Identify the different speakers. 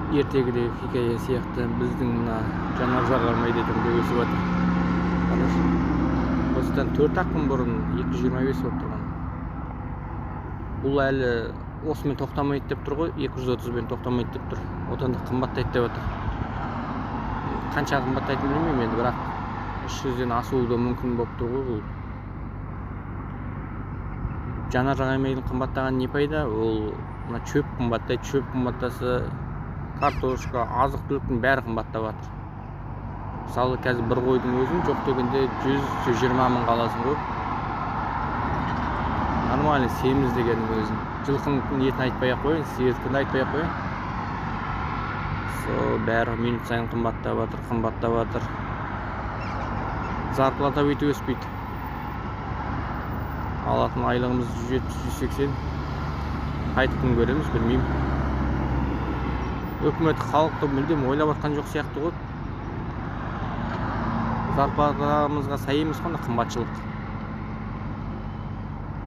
Speaker 1: Ертегідегі хикая сияқты біздің мына жанар жағармай дейтін де өсіп жатыр. Қарашы, осыдан 4-ақ күн бұрын 225 болып тұрған. Бұл әлі осымен тоқтамайды деп тұр ғой, 230-бен тоқтамайды деп тұр, одан да қымбаттайды деп жатыр. Қанша қымбаттайтынын білмеймін енді, бірақ 300-ден асуы да мүмкін болып тұр ғой. Бұл жанар жағармайдың қымбаттағаны не пайда? Ол мына шөп қымбаттайды, шөп қымбаттаса, картошка, азық түліктің бәрі қымбаттап жатыр. Мысалы, қазір бір қойдың өзін жоқ дегенде 100-120 мыңға аласың ғой, нормальный, семіз дегеннің өзін. Жылқының етін айтпай ақ қояйын, сиырдікін де айтпай ақ қояйын. Сол бәрі минут сайын қымбаттап жатыр, қымбаттап жатыр. Зарплата бүйтіп өспейді, алатын айлығымыз 170, 180. Қайтып күн көреміз, білмеймін. Үкімет халықты мүлдем ойлап жатқан жоқ сияқты ғой. Зарплатамызға сай емес қой мына қымбатшылық.